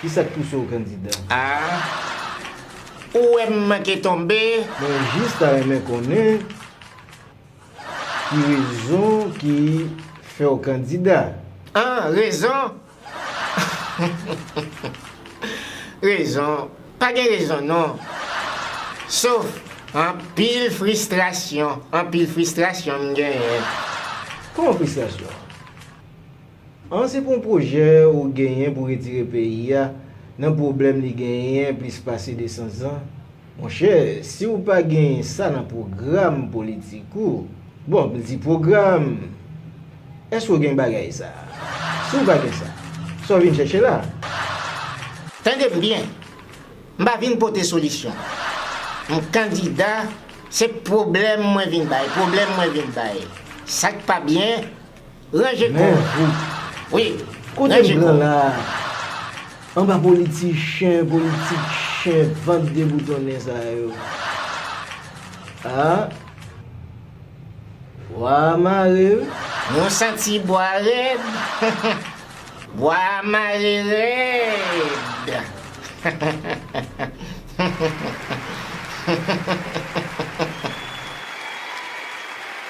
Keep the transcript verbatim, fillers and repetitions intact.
Kisa k pouse w kandida? Ah, ou wè m manke tonbe? Mwen jis ta renmen konnen ki rezon ki fè w kandida. Ah, rezon? Rezon? Pa gen rezon non. Sof anpil fristrasyon, anpil fristrasyon m genyen. Kòman fristrasyon? An, se pou yon pwojè ou genyen pou retire peyi a nan pwoblèm li genyen plis pase de san zan? Monchè, si w pa genyen sa nan pwogram politik ou, bon, m di pwogram, èske w gen bagay sa? Si w pa gen sa, sa w vin chèche la? Tande m byen, m pa vin pote solisyon. M kandida, se pwoblèm mwen vin bay, pwoblèm mwen vin bay. Sa k pa byen, ranje kò. Men vou, Wi, kote ranje m kò. Pran la? Anba politichen, politik chen, vant deboutonnen sa yo. Ah, bwa mare wi. Nou santi bwa rèd. Bwa mare rèd.